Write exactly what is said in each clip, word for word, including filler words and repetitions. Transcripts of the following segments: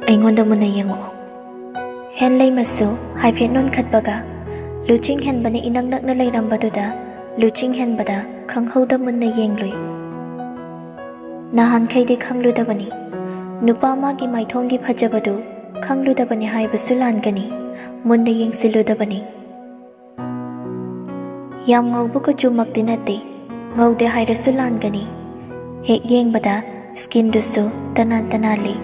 ꯑꯩꯉꯣꯟꯗ ꯃꯨꯟꯅ ꯌꯦꯡꯉꯛꯑꯣ꯫ ꯍꯦꯟꯂꯩꯃꯁꯨ ꯍꯥꯏꯐꯦꯠ ꯅꯣꯟꯈꯠꯄꯒ, ꯂꯨꯆꯤꯡ ꯍꯦꯟꯕꯅ ꯏꯅꯛ ꯅꯛꯅ ꯂꯩꯔꯝꯕꯗꯨꯗ ꯂꯨꯆꯤꯡ ꯍꯦꯟꯕꯗ ꯈꯪꯍꯧꯗ ꯃꯨꯟꯅ ꯌꯦꯡꯂꯨꯏ꯫ ꯅꯍꯥꯟꯈꯩꯗꯤ ꯈꯪꯂꯨꯗꯕꯅꯤ꯫ ꯅꯨꯄꯥ ꯃꯥꯒꯤ ꯃꯥꯏꯊꯣꯡꯒꯤ ꯐꯖꯕꯗꯨ ꯈꯪꯂꯨꯗꯕꯅꯤ ꯍꯥꯏꯕꯁꯨ ꯂꯥꯟꯒꯅꯤ꯫ ꯃꯨꯟꯅ ꯌꯦꯡꯁꯤꯜꯂꯨꯗꯕꯅꯤ꯫ ꯌꯥꯝ ꯉꯧꯕ ꯀꯨꯆꯨꯃꯛꯇꯤ ꯅꯠꯇꯦ, ꯉꯧꯗꯦ ꯍꯥꯏꯔꯁꯨ ꯂꯥꯟꯒꯅꯤ꯫ ꯍꯦꯛ ꯌꯦꯡꯕꯗ skinꯗꯨꯁꯨ ꯇꯅꯥꯟ ꯇꯅꯥꯜꯂꯤ꯫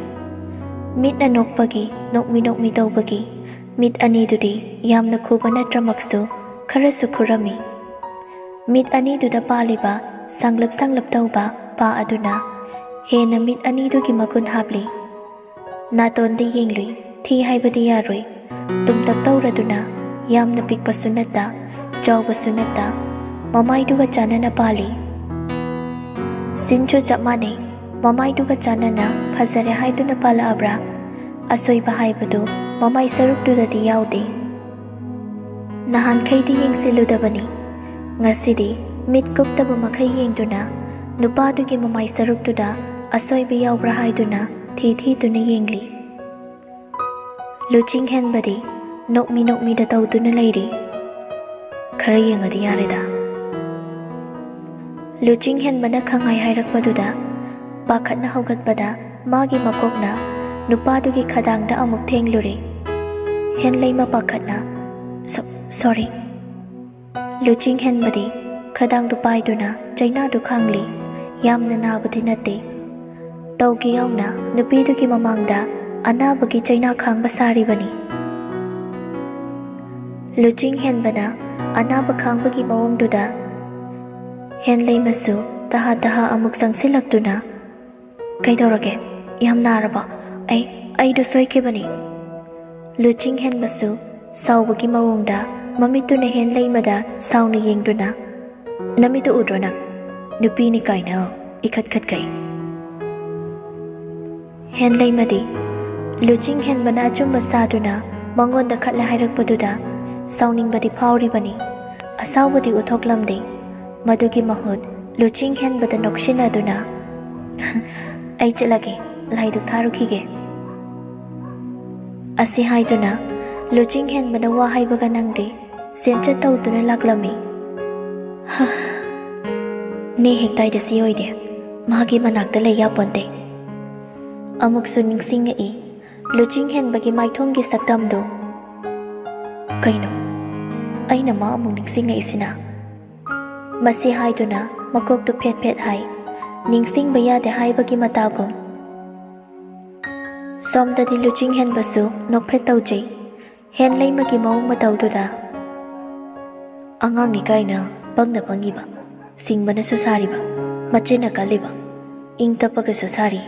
ꯃꯤꯠꯅ ꯅꯣꯛꯄꯒꯤ, ꯅꯣꯛꯃꯤ ꯅꯣꯛꯃꯤ ꯇꯧꯕꯒꯤ, ꯃꯤꯠ ꯑꯅꯤꯗꯨꯗꯤ ꯌꯥꯝꯅ ꯈꯨꯕ ꯅꯠꯇ꯭ꯔꯃꯛꯁꯨ ꯈꯔꯁꯨ ꯈꯨꯔꯝꯃꯤ꯫ ꯃꯤꯠ ꯑꯅꯤꯗꯨꯗ ꯄꯥꯜꯂꯤꯕ ꯁꯥꯡꯂꯞ ꯁꯥꯡꯂꯞ ꯇꯧꯕ ꯄꯥ ꯑꯗꯨꯅ ꯍꯦꯟꯅ ꯃꯤꯠ ꯑꯅꯤꯗꯨꯒꯤ ꯃꯒꯨꯟ ꯍꯥꯞꯂꯤ꯫ ꯅꯥꯇꯣꯟꯗ ꯌꯦꯡꯂꯨꯏ, ꯊꯤ ꯍꯥꯏꯕꯗꯤ ꯌꯥꯔꯣꯏ꯫ ꯇꯨꯝꯇꯛ ꯇꯧꯔꯗꯨꯅ, ꯌꯥꯝꯅ ꯄꯤꯛꯄꯁꯨ ꯅꯠꯇ, ꯆꯥꯎꯕꯁꯨ ꯅꯠꯇ, ꯃꯃꯥꯏꯗꯨꯒ ꯆꯥꯟꯅꯅ ꯄꯥꯜꯂꯤ꯫ ꯁꯤꯟꯁꯨ ꯆꯞ ꯃꯥꯟꯅꯩ, ꯃꯃꯥꯏꯗꯨꯒ ꯆꯥꯟꯅꯅ ꯐꯖꯔꯦ ꯍꯥꯏꯗꯨꯅ ꯄꯥꯜꯂꯛꯑꯕ꯭ꯔꯥ? ꯑꯁꯣꯏꯕ ꯍꯥꯏꯕꯗꯨ ꯃꯃꯥꯏ ꯁꯔꯨꯛꯇꯨꯗꯗꯤ ꯌꯥꯎꯗꯦ꯫ ꯅꯍꯥꯟꯈꯩꯗꯤ ꯌꯦꯡꯁꯤꯜꯂꯨꯗꯕꯅꯤ꯫ ꯉꯁꯤꯗꯤ ꯃꯤꯠ ꯀꯨꯞꯇꯕ ꯃꯈꯩ ꯌꯦꯡꯗꯨꯅ, ꯅꯨꯄꯥꯗꯨꯒꯤ ꯃꯃꯥꯏ ꯁꯔꯨꯛꯇꯨꯗ ꯑꯁꯣꯏꯕ ꯌꯥꯎꯕ꯭ꯔꯥ ꯍꯥꯏꯗꯨꯅ ꯊꯤ ꯊꯤꯗꯨꯅ ꯌꯦꯡꯂꯤ꯫ ꯂꯨꯆꯤꯡ ꯍꯦꯟꯕꯗꯤ ꯅꯣꯛꯃꯤ ꯅꯣꯛꯃꯤꯗ ꯇꯧꯗꯨꯅ ꯂꯩꯔꯤ꯫ ꯈꯔ ꯌꯦꯡꯉꯗꯤ ꯌꯥꯔꯦꯗ꯫ ꯂꯨꯆꯤꯡ ꯍꯦꯟꯕꯅ ꯈꯪꯍꯥꯏ ꯍꯥꯏꯔꯛꯄꯗꯨꯗ ꯄꯥꯈꯠꯅ ꯍꯧꯒꯠꯄꯗ ꯃꯥꯒꯤ ꯃꯀꯣꯛꯅ ꯅꯨꯄꯥꯗꯨꯒꯤ ꯈꯗꯥꯡꯗ ꯑꯃꯨꯛ ꯊꯦꯡꯂꯨꯔꯦ꯫ ꯍꯦꯟꯂꯩꯃ ꯄꯥꯈꯠꯅ, "ꯁꯣ-, sorry." ꯂꯨꯆꯤꯡ ꯍꯦꯟꯕꯗꯤ ꯈꯗꯥꯡꯗꯨ ꯄꯥꯏꯗꯨꯅ ꯆꯩꯅꯥꯗꯨ ꯈꯥꯡꯂꯤ꯫ ꯌꯥꯝꯅ ꯅꯥꯕꯗꯤ ꯅꯠꯇꯦ꯫ ꯇꯧꯒꯦ ꯌꯥꯎꯅ ꯅꯨꯄꯤꯗꯨꯒꯤ ꯃꯃꯥꯡꯗ ꯑꯅꯥꯕꯒꯤ ꯆꯩꯅꯥ ꯈꯥꯡꯕ ꯁꯥꯔꯤꯕꯅꯤ꯫ ꯂꯨꯆꯤꯡ ꯍꯦꯟꯕꯅ ꯑꯅꯥꯕ ꯈꯥꯡꯕꯒꯤ ꯃꯑꯣꯡꯗꯨꯗ ꯍꯦꯟꯂꯩꯃꯁꯨ ꯇꯍꯥ ꯇꯍꯥ ꯑꯃꯨꯛ ꯆꯪꯁꯤꯜꯂꯛꯇꯨꯅ, "ꯀꯩꯗꯧꯔꯒꯦ? ꯌꯥꯝ ꯅꯥꯔꯕꯣ? ꯑꯩ, ꯑꯩꯗꯣ ꯁꯣꯏꯈꯤꯕꯅꯤ꯫" ꯂꯨꯆꯤꯡ ꯍꯦꯟꯕꯁꯨ ꯁꯥꯎꯕꯒꯤ ꯃꯑꯣꯡꯗ ꯃꯃꯤꯠꯇꯨꯅ ꯍꯦꯟꯂꯩꯃꯗ ꯁꯥꯎꯅ ꯌꯦꯡꯗꯨꯅ, "ꯅꯃꯤꯠꯇꯨ ꯎꯗ꯭ꯔꯣ ꯅꯪ? ꯅꯨꯄꯤꯅꯤ ꯀꯥꯏꯅ ꯏꯈꯠ ꯈꯠꯀꯩ꯫" ꯍꯦꯟꯂꯩꯃꯗꯤ ꯂꯨꯆꯤꯡ ꯍꯦꯟꯕꯅ ꯑꯆꯨꯝꯕ ꯁꯥꯗꯨꯅ ꯃꯉꯣꯟꯗ ꯈꯠꯂꯦ ꯍꯥꯏꯔꯛꯄꯗꯨꯗ ꯁꯥꯎꯅꯤꯡꯕꯗꯤ ꯐꯥꯎꯔꯤꯕꯅꯤ꯫ ꯑꯁꯥꯎꯕꯗꯤ ꯎꯠꯊꯣꯛꯂꯝꯗꯦ꯫ ꯃꯗꯨꯒꯤ ꯃꯍꯨꯠ ꯂꯨꯆꯤꯡ ꯍꯦꯟꯕꯗ ꯅꯣꯛꯁꯤꯟꯅꯗꯨꯅ, "ꯑꯩ ꯆꯠꯂꯒꯦ, ꯂꯥꯏꯗꯨꯛ ꯊꯥꯔꯨꯈꯤꯒꯦ꯫" ꯑꯁꯤ ꯍꯥꯏꯗꯨꯅ ꯂꯨꯆꯤꯡ ꯍꯦꯟꯕꯅ ꯋꯥ ꯍꯥꯏꯕꯒ ꯅꯪꯗꯦ, ꯆꯦꯟꯆꯠ ꯇꯧꯗꯨꯅ ꯂꯥꯛꯂꯝꯃꯤ꯫ ꯍ, ꯅꯦ ꯍꯦꯛꯇꯥꯏꯗ ꯁꯤ ꯑꯣꯏꯗꯦ, ꯃꯍꯥꯛꯀꯤ ꯃꯅꯥꯛꯇ ꯂꯩ ꯌꯥꯄꯣꯟꯇꯦ꯫ ꯑꯃꯨꯛꯁꯨ ꯅꯤꯡꯁꯤꯡꯉꯛꯏ ꯂꯨꯆꯤꯡ ꯍꯦꯟꯕꯒꯤ ꯃꯥꯏꯊꯣꯡꯒꯤ ꯁꯛꯇꯝꯗꯨ꯫ ꯀꯩꯅꯣ? ꯑꯩꯅ ꯃꯥ ꯑꯃꯨꯛ ꯅꯤꯡꯁꯤꯡꯉꯛꯏꯁꯤꯅ? ꯃꯁꯤ ꯍꯥꯏꯗꯨꯅ ꯃꯀꯣꯛꯇꯨ ꯐꯦꯠ ꯐꯦꯠ ꯍꯥꯏ, ꯅꯤꯡꯁꯤꯡꯕ ꯌꯥꯗꯦ ꯍꯥꯏꯕꯒꯤ ꯃꯇꯥꯒꯨꯝ꯫ ꯁꯣꯝꯗꯗꯤ ꯂꯨꯆꯤꯡ ꯍꯦꯟꯕꯁꯨ ꯅꯣꯛꯐꯦꯠ ꯇꯧꯖꯩ, ꯍꯦꯟꯂꯩꯃꯒꯤ ꯃꯑꯣꯡ ꯃꯇꯧꯗꯨꯗ꯫ ꯑꯉꯥꯡꯅꯤ ꯀꯥꯏꯅ ꯄꯪꯅ ꯄꯪꯉꯤꯕ, ꯁꯤꯡꯕꯅꯁꯨ ꯁꯥꯔꯤꯕ, ꯃꯆꯤꯟꯅ ꯀꯜꯂꯤꯕ, ꯏꯪ ꯇꯞꯄꯒꯁꯨ ꯁꯥꯔꯤ,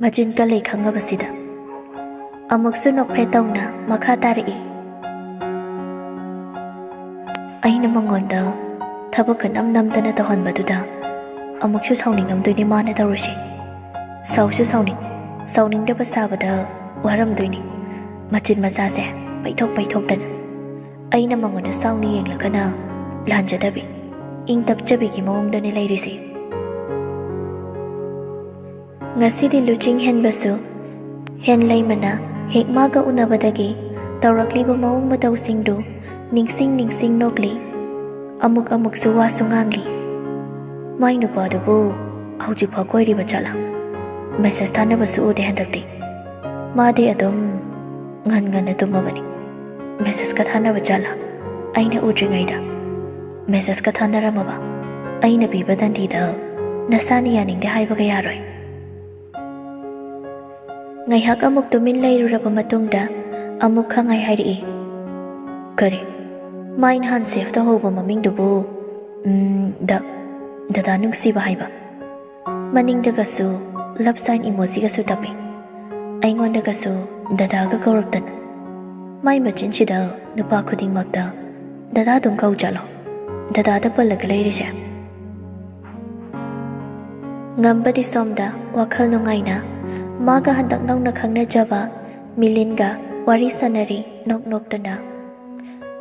ꯃꯆꯤꯟ ꯀꯜꯂꯤ ꯈꯪꯉꯕꯁꯤꯗ꯫ ꯑꯃꯨꯛꯁꯨ ꯅꯣꯛꯐꯦꯠ ꯇꯧꯅ ꯃꯈꯥ ꯇꯥꯔꯛꯏ꯫ ꯑꯩꯅ ꯃꯉꯣꯟꯗ ꯊꯕꯛꯀ ꯅꯝ ꯅꯝꯗꯅ ꯇꯧꯍꯟꯕꯗꯨꯗ ꯑꯃꯨꯛꯁꯨ ꯁꯥꯎꯅꯤꯡꯉꯝꯗꯣꯏꯅꯤ ꯃꯥꯅ ꯇꯧꯔꯤꯁꯦ꯫ ꯁꯥꯎꯁꯨ ꯁꯥꯎꯅꯤꯡ, ꯁꯥꯎꯅꯤꯡꯗꯕ ꯁꯥꯕꯗ ꯋꯥꯔꯝꯗꯣꯏꯅꯤ꯫ ꯃꯆꯤꯟ ꯃꯆꯥꯁꯦ ꯄꯩꯊꯣꯛ ꯄꯩꯊꯣꯛꯇꯅ꯫ ꯑꯩꯅ ꯃꯉꯣꯟꯗ ꯁꯥꯎꯅ ꯌꯦꯡꯂꯒꯅ ꯂꯥꯟꯖꯗꯕꯤ, ꯏꯪ ꯇꯞꯆꯕꯤꯒꯤ ꯃꯑꯣꯡꯗꯅꯦ ꯂꯩꯔꯤꯁꯦ꯫ ꯉꯁꯤꯗꯤ ꯂꯨꯆꯤꯡ ꯍꯦꯟꯕꯁꯨ ꯍꯦꯟꯂꯩꯃꯅ ꯍꯦꯛ ꯃꯥꯒ ꯎꯅꯕꯗꯒꯤ ꯇꯧꯔꯛꯂꯤꯕ ꯃꯑꯣꯡ ꯃꯇꯧꯁꯤꯡꯗꯨ ꯅꯤꯡꯁꯤꯡ ꯅꯤꯡꯁꯤꯡ ꯅꯣꯛꯂꯤ꯫ ꯑꯃꯨꯛ ꯑꯃꯨꯛꯁꯨ ꯋꯥꯁꯨ ꯉꯥꯡꯂꯤ꯫ ꯃꯥꯏ ꯅꯨꯄꯥꯗꯨꯕꯨ ꯍꯧꯖꯤꯛꯐꯥꯎ ꯀꯣꯏꯔꯤꯕ ꯖꯥꯠꯂꯥ? ꯃꯦꯁꯦꯖ ꯊꯥꯅꯕꯁꯨ ꯎꯗꯦ ꯍꯟꯗꯛꯇꯤ꯫ ꯃꯥꯗꯤ ꯑꯗꯨꯝ ꯉꯟ ꯉꯟꯅ ꯇꯨꯝꯃꯕꯅꯤ꯫ ꯃꯦꯁꯦꯖꯀ ꯊꯥꯅꯕ ꯖꯥꯠꯂꯥ? ꯑꯩꯅ ꯎꯗ꯭ꯔꯤꯉꯩꯗ ꯃꯦꯁꯦꯖꯀ ꯊꯥꯅꯔꯝꯃꯕ? ꯑꯩꯅ ꯄꯤꯕ ꯗꯟꯗꯤꯗ ꯅꯁꯥꯅ ꯌꯥꯅꯤꯡꯗꯦ ꯍꯥꯏꯕꯒ ꯌꯥꯔꯣꯏ꯫ ꯉꯥꯏꯍꯥꯛ ꯑꯃꯨꯛ ꯇꯨꯃꯤꯟ ꯂꯩꯔꯨꯔꯕ ꯃꯇꯨꯡꯗ ꯑꯃꯨꯛ ꯈꯪꯉꯥꯏ ꯍꯥꯏꯔꯛꯏ꯫ ꯀꯔꯤ? ꯃꯥꯏ ꯅꯍꯥꯟ ꯁꯦꯚ ꯇꯧꯍꯧꯕ ꯃꯃꯤꯡꯗꯨꯕꯨ, ꯎꯝ, ꯗ-, ꯗꯗꯥ ꯅꯨꯡꯁꯤꯕ ꯍꯥꯏꯕ꯫ ꯃꯅꯤꯡꯗꯒꯁꯨ ꯂꯞ ꯁꯥꯏꯟ ꯏꯃꯣꯖꯤꯒꯁꯨ ꯇꯞꯄꯤ꯫ ꯑꯩꯉꯣꯟꯗꯒꯁꯨ ꯗꯗꯥꯒ ꯀꯧꯔꯛꯇꯅ꯫ ꯃꯥꯏ ꯃꯆꯤꯟꯁꯤꯗ ꯅꯨꯄꯥ ꯈꯨꯗꯤꯡꯃꯛꯇ ꯗꯗꯥ ꯑꯗꯨꯝ ꯀꯧ ꯆꯠꯂꯣ꯫ ꯗꯗꯥꯗ ꯄꯜꯂꯒ ꯂꯩꯔꯤꯁꯦ꯫ ꯉꯝꯕꯗꯤ ꯁꯣꯝꯗ ꯋꯥꯈꯜ ꯅꯨꯡꯉꯥꯏꯅ ꯃꯥꯒ ꯍꯟꯗꯛ ꯅꯧꯅ ꯈꯪꯅꯖꯕ ꯃꯤꯂꯤꯟꯒ ꯋꯥꯔꯤ ꯁꯥꯟꯅꯔꯤ ꯅꯣꯛ ꯅꯣꯛꯇꯅ꯫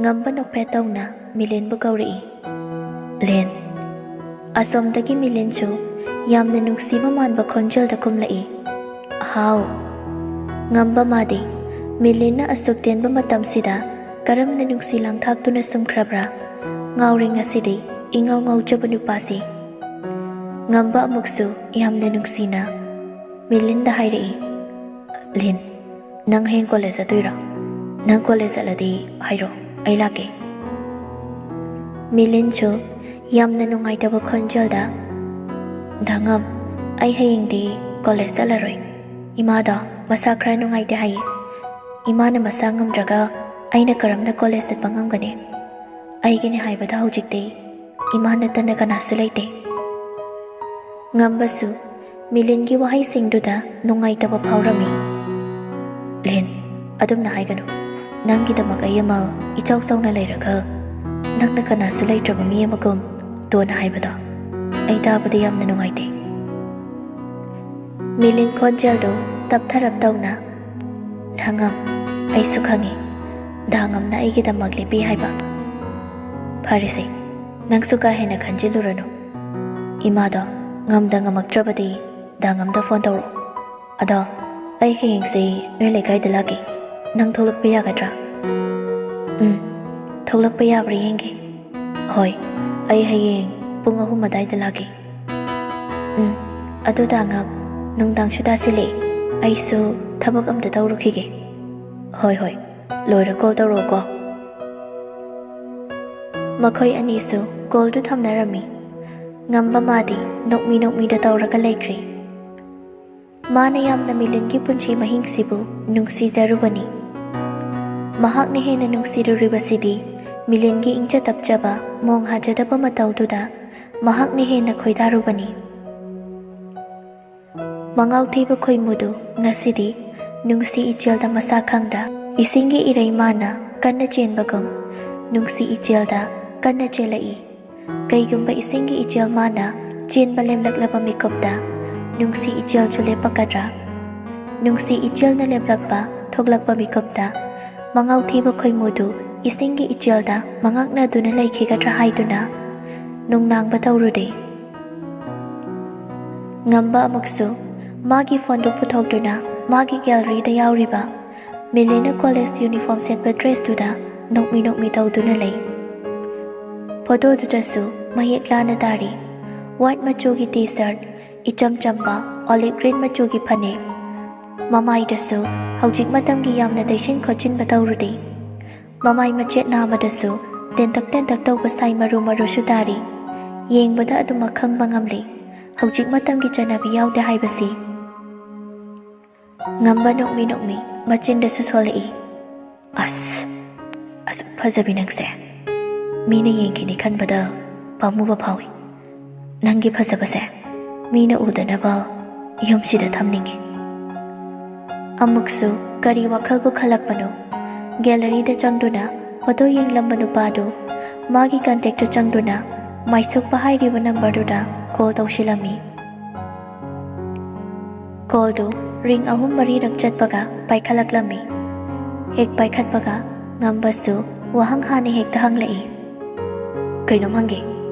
ꯉꯝꯕ ꯅꯣꯛꯐꯦꯠ ꯇꯧꯅ ꯃꯤꯂꯤꯟꯕꯨ ꯀꯧꯔꯛꯏ꯫ ꯂꯦꯟ꯫ ꯑꯁꯣꯝꯗꯒꯤ ꯃꯤꯂꯤꯟꯁꯨ ꯌꯥꯝꯅ ꯅꯨꯡꯁꯤꯕ ꯃꯥꯟꯕ ꯈꯣꯟꯖꯦꯜꯗ ꯈꯨꯝꯂꯛꯏ꯫ ꯍꯥꯎ꯫ ꯉꯝꯕ ꯃꯥꯗꯤ ꯃꯤꯂꯤꯟꯅ ꯑꯁꯨꯛ ꯇꯦꯟꯕ ꯃꯇꯝꯁꯤꯗ ꯀꯔꯝꯅ ꯅꯨꯡꯁꯤ ꯂꯥꯡꯊꯥꯛꯇꯨꯅ ꯁꯨꯝꯈ꯭ꯔꯕ꯭ꯔꯥ? ꯉꯥꯎꯔꯦ ꯉꯁꯤꯗꯤ, ꯏꯉꯥꯎ ꯉꯥꯎꯖꯕ ꯅꯨꯄꯥꯁꯤ꯫ ꯉꯝꯕ ꯑꯃꯨꯛꯁꯨ ꯌꯥꯝꯅ ꯅꯨꯡꯁꯤꯅ ꯃꯤꯂꯤꯟꯗ ꯍꯥꯏꯔꯛꯏ, "ꯂꯤꯟ, ꯅꯪ ꯍꯌꯦꯡ ꯀꯣꯂꯦꯖ ꯆꯠꯇꯣꯏꯔꯣ? ꯅꯪ ꯀꯣꯂꯦꯖ ꯆꯠꯂꯗꯤ ꯍꯥꯏꯔꯣ, ꯑꯩ ꯂꯥꯛꯀꯦ꯫" ꯃꯤꯂꯤꯟꯁꯨ ꯌꯥꯝꯅ ꯅꯨꯡꯉꯥꯏꯇꯕ ꯈꯣꯟꯖꯦꯜꯗ, "ꯗꯥꯉꯝ, ꯑꯩ ꯍꯌꯦꯡꯗꯤ ꯀꯣꯂꯦꯖ ꯆꯠꯂꯔꯣꯏ꯫ ꯏꯃꯥꯗꯣ ꯃꯁꯥ ꯈꯔ ꯅꯨꯡꯉꯥꯏꯇꯦ ꯍꯥꯏꯌꯦ꯫ ꯏꯃꯥꯅ ꯃꯁꯥ ꯉꯝꯗ꯭ꯔꯒ ꯑꯩꯅ ꯀꯔꯝꯅ ꯀꯣꯂꯦꯖ ꯆꯠꯄ ꯉꯝꯒꯅꯤ? ꯑꯩꯒꯤꯅꯦ ꯍꯥꯏꯕꯗ ꯍꯧꯖꯤꯛꯇꯤ ꯏꯃꯥ ꯅꯠꯇꯅ ꯀꯅꯥꯁꯨ ꯂꯩꯇꯦ꯫" ꯉꯝꯕꯁꯨ ꯃꯤꯂꯤꯟꯒꯤ ꯋꯥꯍꯩꯁꯤꯡꯗꯨꯗ ꯅꯨꯡꯉꯥꯏꯇꯕ ꯐꯥꯎꯔꯝꯃꯤ꯫ "ꯂꯤꯟ, ꯑꯗꯨꯝꯅ ꯍꯥꯏꯒꯅꯨ꯫ ꯅꯪꯒꯤꯗꯃꯛ ꯑꯩ ꯑꯃ ꯏꯆꯥꯎ ꯆꯥꯎꯅ ꯂꯩꯔꯒ ꯅꯪꯅ ꯀꯅꯥꯁꯨ ꯂꯩꯇ꯭ꯔꯕ ꯃꯤ ꯑꯃꯒꯨꯝ ꯇꯣꯟꯅ ꯍꯥꯏꯕꯗꯣ ꯑꯩ ꯇꯥꯕꯗ ꯌꯥꯝꯅ ꯅꯨꯡꯉꯥꯏꯇꯦ꯫" ꯃꯤꯂꯤꯟ ꯈꯣꯟꯖꯦꯜꯗꯨ ꯇꯞꯊꯔꯞ ꯇꯧꯅ, "ꯗꯥꯉꯝ, ꯑꯩꯁꯨ ꯈꯪꯉꯤ꯫ ꯗꯥꯉꯝꯅ ꯑꯩꯒꯤꯗꯃꯛ ꯂꯦꯞꯄꯤ ꯍꯥꯏꯕ꯫ ꯐꯔꯦꯁꯦ, ꯅꯪꯁꯨ ꯀꯥ ꯍꯦꯟꯅ ꯈꯟꯖꯤꯜꯂꯨꯔꯅꯨ꯫ ꯏꯃꯥꯗꯣ ꯉꯝꯗ ꯉꯝꯃꯛꯇ꯭ꯔꯕꯗꯤ ꯗꯥꯉꯝꯗ ꯐꯣꯟ ꯇꯧꯔꯛꯑꯣ꯫ ꯑꯗꯣ ꯑꯩ ꯍꯌꯦꯡꯁꯦ ꯅꯣꯏ ꯂꯩꯀꯥꯏꯗ ꯂꯥꯛꯀꯦ꯫ ꯅꯪ ꯊꯣꯛꯂꯛꯄ ꯌꯥꯒꯗ꯭ꯔꯥ?" "ꯎꯝ, ꯊꯣꯛꯂꯛꯄ ꯌꯥꯕ꯭ꯔꯥ ꯌꯦꯡꯒꯦ꯫" "ꯍꯣꯏ, ꯑꯩ ꯍꯌꯦꯡ ꯄꯨꯡ ꯑꯍꯨꯝ ꯑꯗꯥꯏꯗ ꯂꯥꯛꯀꯦ꯫" "ꯎꯝ, ꯑꯗꯨ ꯗꯥꯉꯝ, ꯅꯨꯡꯗꯥꯡꯁꯨ ꯇꯥꯁꯤꯜꯂꯛꯑꯦ꯫ ꯑꯩꯁꯨ ꯊꯕꯛ ꯑꯝꯇ ꯇꯧꯔꯨꯈꯤꯒꯦ꯫" "ꯍꯣꯏ, ꯍꯣꯏ, ꯂꯣꯏꯔ ꯀꯣꯜ ꯇꯧꯔꯛꯑꯣꯀꯣ꯫" ꯃꯈꯣꯏ ꯑꯅꯤꯁꯨ ꯀꯣꯜꯗꯨ ꯊꯝꯅꯔꯝꯃꯤ꯫ ꯉꯝꯕ ꯃꯥꯗꯤ ꯅꯣꯛꯃꯤ ꯅꯣꯛꯃꯤꯗ ꯇꯧꯔꯒ ꯂꯩꯈ꯭ꯔꯦ꯫ ꯃꯥꯅ ꯌꯥꯝꯅ ꯃꯤꯂꯤꯟꯒꯤ ꯄꯨꯟꯁꯤ ꯃꯍꯤꯡꯁꯤꯕꯨ ꯅꯨꯡꯁꯤꯖꯔꯨꯕꯅꯤ꯫ ꯃꯍꯥꯛꯅ ꯍꯦꯟꯅ ꯅꯨꯡꯁꯤꯔꯨꯔꯤꯕꯁꯤꯗꯤ ꯃꯤꯂꯤꯟꯒꯤ ꯏꯪꯖ ꯇꯞꯆꯕ, ꯃꯣꯡ ꯍꯥꯖꯗꯕ ꯃꯇꯧꯗꯨꯗ ꯃꯍꯥꯛꯅ ꯍꯦꯟꯅ ꯈꯣꯏꯗꯥꯔꯨꯕꯅꯤ꯫ ꯃꯉꯥꯎ ꯊꯤꯕ ꯈꯣꯏꯃꯨꯗꯨ ꯉꯁꯤꯗꯤ ꯅꯨꯡꯁꯤ ꯏꯆꯦꯜꯗ ꯃꯁꯥ ꯈꯪꯗ ꯏꯁꯤꯡꯒꯤ ꯏꯔꯩ ꯃꯥꯅ ꯀꯟꯅ ꯆꯦꯟꯕꯒꯨꯝ ꯅꯨꯡꯁꯤ ꯏꯆꯦꯜꯗ ꯀꯟꯅ ꯆꯦꯜꯂꯛꯏ꯫ ꯀꯩꯒꯨꯝꯕ ꯏꯁꯤꯡꯒꯤ ꯏꯆꯦꯜ ꯃꯥꯅ ꯆꯦꯟꯕ ꯂꯦꯞꯂꯛꯂꯕ ꯃꯤꯀꯨꯞꯇ ꯅꯨꯡꯁꯤ ꯏꯆꯦꯜꯁꯨ ꯂꯦꯞꯄꯛꯀꯗ꯭ꯔꯥ? ꯅꯨꯡꯁꯤ ꯏꯆꯦꯜꯅ ꯂꯦꯞꯂꯛꯄ, ꯊꯣꯛꯂꯛꯄ ꯃꯤꯀꯨꯞꯇ ꯃꯉꯥꯎ ꯊꯤꯕ ꯈꯣꯏꯃꯨꯗꯨ ꯏꯁꯤꯡꯒꯤ ꯏꯆꯦꯜꯗ ꯃꯉꯛꯅꯗꯨꯅ ꯂꯩꯈꯤꯒꯗ꯭ꯔꯥ ꯍꯥꯏꯗꯨꯅ ꯅꯨꯡꯅꯥꯡꯕ ꯇꯧꯔꯨꯗꯦ꯫ ꯉꯝꯕ ꯑꯃꯨꯛꯁꯨ ꯃꯥꯒꯤ ꯐꯣꯟꯗꯨ ꯄꯨꯊꯣꯛꯇꯨꯅ ꯃꯥꯒꯤ ꯒꯦꯂꯔꯤꯗ ꯌꯥꯎꯔꯤꯕ ꯃꯤꯂꯤꯅ ꯀꯣꯂꯦꯖ ꯌꯨꯅꯤꯐꯣꯔꯝ ꯁꯦꯠꯄ ꯗ꯭ꯔꯦꯁꯇꯨꯗ ꯅꯣꯛꯃꯤ ꯅꯣꯛꯃꯤ ꯇꯧꯗꯨꯅ ꯂꯩ꯫ ꯐꯣꯇꯣꯗꯨꯗꯁꯨ ꯃꯌꯦꯛ ꯂꯥꯅ ꯇꯥꯔꯤ꯫ ꯋꯥꯏꯠ ꯃꯆꯨꯒꯤ ꯇꯤ ꯁꯔꯠ, ꯏꯆꯝ ꯆꯝꯕ ꯑꯣꯂꯤꯚ ꯒ꯭ꯔꯤꯟ ꯃꯆꯨꯒꯤ ꯐꯅꯦꯛ꯫ ꯃꯃꯥꯏꯗꯁꯨ ꯍꯧꯖꯤꯛ ꯃꯇꯝꯒꯤ ꯌꯥꯝꯅ ꯇꯩꯁꯤꯟ ꯈꯣꯠꯆꯤꯟꯕ ꯇꯧꯔꯨꯗꯦ꯫ ꯃꯃꯥꯏ ꯃꯆꯦꯠ ꯅꯥꯝꯃꯗꯁꯨ ꯇꯦꯟꯇꯛ ꯇꯦꯟꯇꯛ ꯇꯧꯕ ꯁꯥꯏ ꯃꯔꯨ ꯃꯔꯨꯁꯨ ꯇꯥꯔꯤ꯫ ꯌꯦꯡꯕꯗ ꯑꯗꯨꯃꯛ ꯈꯪꯕ ꯉꯝꯂꯤ, ꯍꯧꯖꯤꯛ ꯃꯇꯝꯒꯤ ꯆꯠꯅꯕꯤ ꯌꯥꯎꯗꯦ ꯍꯥꯏꯕꯁꯤ꯫ ꯉꯝꯕ ꯅꯣꯛꯃꯤ ꯅꯣꯛꯃꯤ ꯃꯆꯤꯟꯗꯁꯨ ꯁꯣꯜꯂꯛꯏ꯫ "ꯑꯁ, ꯑꯁꯨꯛ ꯐꯖꯕꯤ ꯅꯪꯁꯦ꯫ ꯃꯤꯅ ꯌꯦꯡꯈꯤꯅꯤ ꯈꯟꯕꯗ ꯄꯥꯝꯃꯨꯕ ꯐꯥꯎꯏ꯫ ꯅꯪꯒꯤ ꯐꯖꯕꯁꯦ ꯃꯤꯅ ꯎꯗꯅꯕ ꯌꯨꯝꯁꯤꯗ ꯊꯝꯅꯤꯡꯉꯤ꯫" ꯑꯃꯨꯛꯁꯨ ꯀꯔꯤ ꯋꯥꯈꯜꯕꯨ ꯈꯜꯂꯛꯄꯅꯣ, ꯒꯦꯂꯔꯤꯗ ꯆꯪꯗꯨꯅ ꯐꯣꯇꯣ ꯌꯦꯡꯂꯝꯕ ꯅꯨꯄꯥꯗꯨ ꯃꯥꯒꯤ ꯀꯟꯇꯦꯛꯇꯨ ꯆꯪꯗꯨꯅ ꯃꯥꯏꯁꯣꯛꯄ ꯍꯥꯏꯔꯤꯕ ꯅꯝꯕꯔꯗꯨꯗ ꯀꯣꯜ ꯇꯧꯁꯤꯜꯂꯝꯃꯤ꯫ ꯀꯣꯜꯗꯨ ꯔꯤꯡ ꯑꯍꯨꯝ ꯃꯔꯤꯔꯛ ꯆꯠꯄꯒ ꯄꯥꯏꯈꯠꯂꯛꯂꯝꯃꯤ꯫ ꯍꯦꯛ ꯄꯥꯏꯈꯠꯄꯒ ꯉꯝꯕꯁꯨ ꯋꯥꯍꯪ ꯍꯥꯟꯅ ꯍꯦꯛꯇ ꯍꯪꯂꯛꯏ꯫ "ꯀꯩꯅꯣꯝ ꯍꯪꯒꯦ,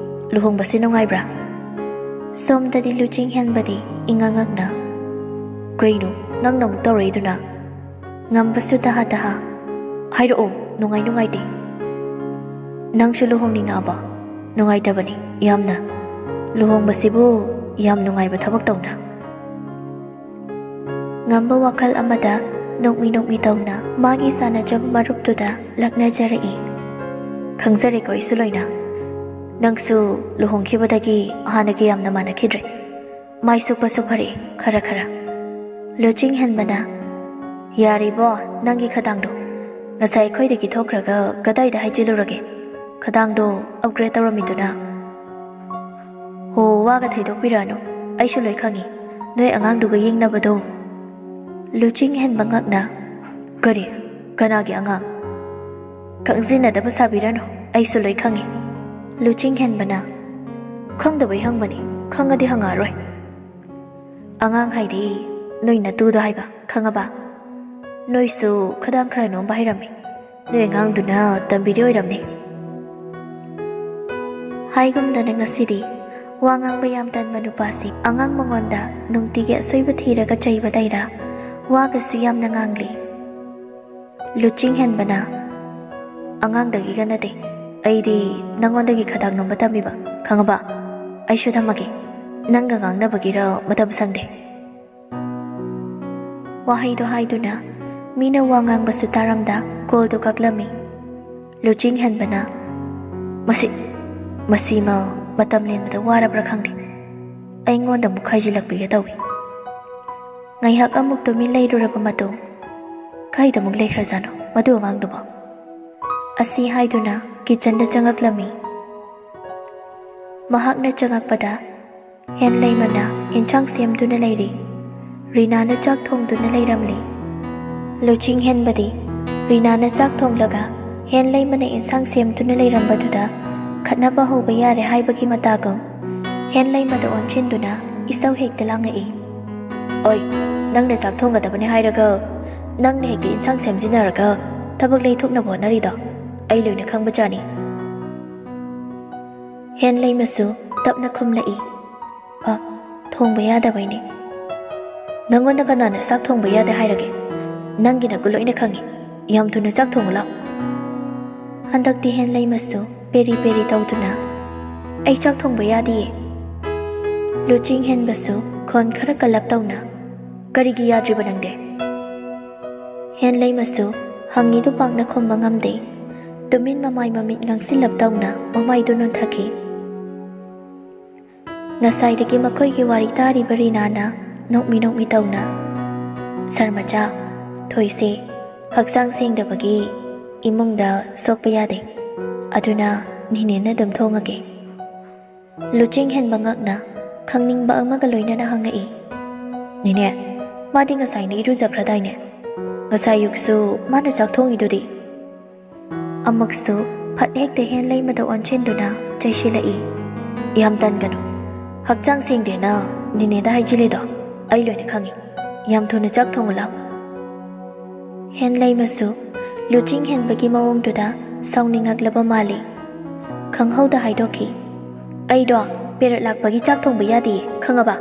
ꯂꯨꯍꯣꯡꯕꯁꯤ ꯅꯨꯡꯉꯥꯏꯕ꯭ꯔꯥ?" ꯁꯣꯝꯗꯗꯤ ꯂꯨꯆꯤꯡ ꯍꯦꯟꯕꯗꯤ ꯏꯉꯛ ꯉꯛꯅ, "ꯀꯩꯅꯣ ꯅꯪꯅ ꯑꯃꯨꯛ ꯇꯧꯔꯛꯏꯗꯨꯅ?" ꯉꯝꯕꯁꯨ ꯇꯍꯥ ꯇꯍꯥ, "ꯍꯥꯏꯔꯛꯑꯣ, ꯅꯨꯡꯉꯥꯏ ꯅꯨꯡꯉꯥꯏꯇꯦ꯫ ꯅꯪꯁꯨ ꯂꯨꯍꯣꯡꯅꯤꯡꯉꯛꯑꯕ? ꯅꯨꯡꯉꯥꯏꯇꯕꯅꯤ ꯌꯥꯝꯅ꯫ ꯂꯨꯍꯣꯡꯕꯁꯤꯕꯨ ꯌꯥꯝ ꯅꯨꯡꯉꯥꯏꯕ ꯊꯕꯛ ꯇꯧꯅ꯫" ꯉꯝꯕ ꯋꯥꯈꯜ ꯑꯃꯗ ꯅꯣꯛꯃꯤ ꯅꯣꯛꯃꯤ ꯇꯧꯅ ꯃꯥꯒꯤ ꯁꯥꯟꯅꯖꯕ ꯃꯔꯨꯞꯇꯨꯗ ꯂꯛꯅꯖꯔꯛꯏ꯫ "ꯈꯪꯖꯔꯦꯀꯣ ꯑꯩꯁꯨ ꯂꯣꯏꯅ꯫ ꯅꯪꯁꯨ ꯂꯨꯍꯣꯡꯈꯤꯕꯗꯒꯤ ꯍꯥꯟꯅꯒ ꯌꯥꯝꯅ ꯃꯥꯟꯅꯈꯤꯗ꯭ꯔꯦ꯫ ꯃꯥꯏ ꯁꯣꯛꯄꯁꯨ ꯐꯔꯛꯑꯦ ꯈꯔ ꯈꯔ꯫" ꯂꯨꯆꯤꯡ ꯍꯦꯟꯕꯅ, "ꯌꯥꯔꯤꯕꯣ ꯅꯪꯒꯤ ꯈꯗꯥꯡꯗꯣ? ꯉꯁꯥꯏ ꯑꯩꯈꯣꯏꯗꯒꯤ ꯊꯣꯛꯈ꯭ꯔꯒ ꯀꯗꯥꯏꯗ ꯍꯥꯏꯖꯤꯜꯂꯨꯔꯒꯦ? ꯈꯗꯥꯡꯗꯣ ꯑꯞꯒ꯭ꯔꯦꯗ ꯇꯧꯔꯝꯃꯤꯗꯨꯅ꯫" "ꯍꯣ, ꯋꯥꯒ ꯊꯩꯗꯣꯛꯄꯤꯔꯛꯑꯅꯨ, ꯑꯩꯁꯨ ꯂꯣꯏ ꯈꯪꯉꯤ꯫ ꯅꯣꯏ ꯑꯉꯥꯡꯗꯨꯒ ꯌꯦꯡꯅꯕꯗꯣ꯫" ꯂꯨꯆꯤꯡ ꯍꯦꯟꯕ ꯉꯛꯅ, "ꯀꯔꯤ? ꯀꯅꯥꯒꯤ ꯑꯉꯥꯡ?" "ꯈꯪꯖꯤꯟꯅꯗꯕ ꯁꯥꯕꯤꯔꯅꯨ, ꯑꯩꯁꯨ ꯂꯣꯏ ꯈꯪꯉꯤ꯫" ꯂꯨꯆꯤꯡ ꯍꯦꯟꯕꯅ, "ꯈꯪꯗꯕꯩ ꯍꯪꯕꯅꯤ, ꯈꯪꯉꯗꯤ ꯍꯪꯉꯛꯑꯔꯣꯏ꯫" "ꯑꯉꯥꯡ ꯍꯥꯏꯗꯤ ꯅꯣꯏ ꯅꯇꯨꯗꯣ ꯍꯥꯏꯕ, ꯈꯪꯉꯕ? ꯅꯣꯏꯁꯨ ꯈꯗꯥꯡ ꯈꯔ ꯅꯣꯝꯕ ꯍꯩꯔꯝꯃꯤ꯫ ꯅꯣꯏ ꯑꯉꯥꯡꯗꯨꯅ ꯇꯝꯕꯤꯔꯤ ꯑꯣꯏꯔꯝꯅꯤ꯫" ꯍꯥꯏꯒꯨꯝꯗꯅ ꯉꯁꯤꯗꯤ ꯋꯥ ꯉꯥꯡꯕ ꯌꯥꯝ ꯇꯟꯕ ꯅꯨꯄꯥꯁꯤ ꯑꯉꯥꯡ ꯃꯉꯣꯟꯗ ꯅꯨꯡꯇꯤꯒꯤ ꯑꯁꯣꯏꯕ ꯊꯤꯔꯒ ꯆꯩꯕꯗꯩꯔꯥ ꯋꯥꯒꯁꯨ ꯌꯥꯝꯅ ꯉꯥꯡꯂꯤ꯫ ꯂꯨꯆꯤꯡ ꯍꯦꯟꯕꯅ, "ꯑꯉꯥꯡꯗꯒꯤꯒ ꯅꯠꯇꯦ, ꯑꯩꯗꯤ ꯅꯪꯉꯣꯟꯗꯒꯤ ꯈꯗꯥꯡ ꯅꯣꯝꯕ ꯇꯝꯃꯤꯕ, ꯈꯪꯉꯕ? ꯑꯩꯁꯨ ꯊꯝꯃꯒꯦ, ꯅꯪꯒ ꯉꯥꯡꯅꯕꯒꯤꯔ ꯃꯇꯝ ꯁꯪꯗꯦ꯫" ꯋꯥꯍꯩꯗꯣ ꯍꯥꯏꯗꯨꯅ ꯃꯤꯅ ꯋꯥ ꯉꯥꯡꯕꯁꯨ ꯇꯥꯔꯝꯗ ꯀꯣꯜꯗꯣ ꯀꯛꯂꯝꯃꯤ꯫ ꯂꯨꯆꯤꯡ ꯍꯦꯟꯕꯅ, "ꯃꯁꯤ, ꯃꯁꯤꯃ ꯃꯇꯝ ꯂꯦꯟꯕꯗ ꯋꯥꯔꯕ꯭ꯔꯥ ꯈꯪꯗꯦ, ꯑꯩꯉꯣꯟꯗ ꯑꯃꯨꯛ ꯈꯥꯏꯖꯤꯜꯂꯛꯄꯤꯒꯦ ꯇꯧꯏ꯫" ꯉꯥꯏꯍꯥꯛ ꯑꯃꯨꯛ ꯇꯨꯃꯤꯟ ꯂꯩꯔꯨꯔꯕ ꯃꯇꯨꯡ, "ꯀꯥꯏꯗ ꯑꯃꯨꯛ ꯂꯩꯈ꯭ꯔꯖꯥꯠꯅꯣ ꯃꯗꯨ ꯑꯉꯥꯡꯗꯨꯕꯣ?" ꯑꯁꯤ ꯍꯥꯏꯗꯨꯅ ꯀꯤꯆꯟꯗ ꯆꯪꯉꯛꯂꯝꯃꯤ꯫ ꯃꯍꯥꯛꯅ ꯆꯪꯉꯛꯄꯗ ꯍꯦꯟꯂꯩꯃꯅ ꯏꯟꯁꯥꯡ ꯁꯦꯝꯗꯨꯅ ꯂꯩꯔꯤ꯫ ꯔꯤꯅꯥꯅ ꯆꯥꯛ ꯊꯣꯡꯗꯨꯅ ꯂꯩꯔꯝꯂꯤ꯫ ꯂꯨꯆꯤꯡ ꯍꯦꯟꯕꯗꯤ ꯔꯤꯅꯥꯅ ꯆꯥꯛ ꯊꯣꯡꯂꯒ ꯍꯦꯟꯂꯩꯃꯅ ꯏꯟꯁꯥꯡ ꯁꯦꯝꯗꯨꯅ ꯂꯩꯔꯝꯕꯗꯨꯗ ꯈꯠꯅꯕ ꯍꯧꯕ ꯌꯥꯔꯦ ꯍꯥꯏꯕꯒꯤ ꯃꯇꯥꯒꯨꯝ ꯍꯦꯟꯂꯩꯃꯗ ꯑꯣꯟꯁꯤꯟꯗꯨꯅ ꯏꯁꯧ ꯍꯦꯛꯇ ꯂꯥꯡꯉꯛꯏ꯫ "ꯑꯣꯏ, ꯅꯪꯅ ꯆꯥꯛ ꯊꯣꯡꯒꯗꯕꯅꯤ ꯍꯥꯏꯔꯒ ꯅꯪꯅ ꯍꯦꯛꯇ ꯏꯟꯁꯥꯡ ꯁꯦꯝꯖꯤꯟꯅꯔꯒ ꯊꯕꯛ ꯂꯩꯊꯣꯛꯅꯕ ꯍꯣꯠꯅꯔꯤꯗꯣ ꯑꯩ ꯂꯣꯏꯅ ꯈꯪꯕꯖꯥꯠꯅꯤ꯫" ꯍꯦꯟꯂꯩꯃꯁꯨ ꯇꯞꯅ ꯈꯨꯝꯂꯛꯏ, "ꯑ, ꯊꯣꯡꯕ ꯌꯥꯗꯕꯩꯅꯦ꯫" "ꯅꯪꯉꯣꯟꯗ ꯀꯅꯥꯅ ꯆꯥꯛ ꯊꯣꯡꯕ ꯌꯥꯗꯦ ꯍꯥꯏꯔꯒꯦ? ꯅꯪꯒꯤ ꯅꯒꯨꯟ ꯂꯣꯏꯅ ꯈꯪꯉꯤ꯫ ꯌꯥꯝ ꯊꯨꯅ ꯆꯥꯛ ꯊꯣꯡꯉꯨ ꯂꯥꯎ꯫" ꯍꯟꯗꯛꯇꯤ ꯍꯦꯟꯂꯩꯃꯁꯨ ꯄꯦꯔꯤ ꯄꯦꯔꯤ ꯇꯧꯗꯨꯅ, "ꯑꯩ ꯆꯥꯛ ꯊꯣꯡꯕ ꯌꯥꯗꯤꯌꯦ꯫" ꯂꯨꯆꯤꯡ ꯍꯦꯟꯕꯁꯨ ꯈꯣꯟ ꯈꯔ ꯀꯜꯂꯞ ꯇꯧꯅ, "ꯀꯔꯤꯒꯤ ꯌꯥꯗ꯭ꯔꯤꯕ ꯅꯪꯗꯤ?" ꯍꯦꯟꯂꯩꯃꯁꯨ ꯍꯪꯉꯤꯗꯨ ꯄꯥꯛꯅ ꯈꯨꯝꯕ ꯉꯝꯗꯦ꯫ ꯇꯨꯃꯤꯟ ꯃꯃꯥꯏ ꯃꯃꯤꯠ ꯉꯥꯡꯁꯤꯜꯂꯞ ꯇꯧꯅ ꯃꯃꯥꯏꯗꯨ ꯅꯣꯟꯊꯈꯤ꯫ ꯉꯁꯥꯏꯗꯒꯤ ꯃꯈꯣꯏꯒꯤ ꯋꯥꯔꯤ ꯇꯥꯔꯤꯕ ꯔꯤꯅꯥꯅ ꯅꯣꯛꯃꯤ ꯅꯣꯛꯃꯤ ꯇꯧꯅ, "ꯁꯥꯔ ꯃꯆꯥ, ꯊꯣꯏꯁꯦ ꯍꯛꯆꯥꯡ ꯁꯦꯡꯗꯕꯒꯤ ꯏꯃꯨꯡꯗ ꯁꯣꯛꯄ ꯌꯥꯗꯦ, ꯑꯗꯨꯅ ꯅꯤꯅꯦꯅ ꯑꯗꯨꯝ ꯊꯣꯡꯉꯒꯦ꯫" ꯂꯨꯆꯤꯡ ꯍꯦꯟꯕ ꯉꯛꯅ ꯈꯪꯅꯤꯡꯕ ꯑꯃꯒ ꯂꯣꯏꯅꯅ ꯍꯪꯉꯛꯏ, "ꯅꯤꯅꯦ, ꯃꯥꯗꯤ ꯉꯁꯥꯏꯅ ꯏꯔꯨꯖꯈ꯭ꯔꯗꯥꯏꯅꯦ? ꯉꯁꯥꯏ ꯑꯌꯨꯛꯁꯨ ꯃꯥꯅ ꯆꯥꯛ ꯊꯣꯡꯉꯤꯗꯨꯗꯤ?" ꯑꯃꯨꯛꯁꯨ ꯐꯠ ꯍꯦꯛꯇ ꯍꯦꯟꯂꯩꯃꯗ ꯑꯣꯟꯁꯤꯟꯗꯨꯅ ꯆꯩꯁꯤꯜꯂꯛꯏ, "ꯌꯥꯝ ꯇꯟꯒꯅꯨ꯫ ꯍꯛꯆꯥꯡ ꯁꯦꯡꯗꯦꯅ ꯅꯤꯅꯦꯗ ꯍꯥꯏꯖꯤꯜꯂꯤꯗꯣ ꯑꯩ ꯂꯣꯏꯅ ꯈꯪꯉꯤ꯫ ꯌꯥꯝ ꯊꯨꯅ ꯆꯥꯛ ꯊꯣꯡꯉꯨ ꯂꯥꯎ꯫" ꯍꯦꯟꯂꯩꯃꯁꯨ ꯂꯨꯆꯤꯡ ꯍꯦꯟꯕꯒꯤ ꯃꯑꯣꯡꯗꯨꯗ ꯁꯥꯎꯅꯤꯡꯉꯛꯂꯕ ꯃꯥꯜꯂꯤ꯫ ꯈꯪꯍꯧꯗ ꯍꯥꯏꯗꯣꯛꯈꯤ, "ꯑꯩꯗꯣ ꯄꯦꯔꯠ ꯂꯥꯛꯄꯒꯤ ꯆꯥꯛ ꯊꯣꯡꯕ ꯌꯥꯗꯦ, ꯈꯪꯉꯕ?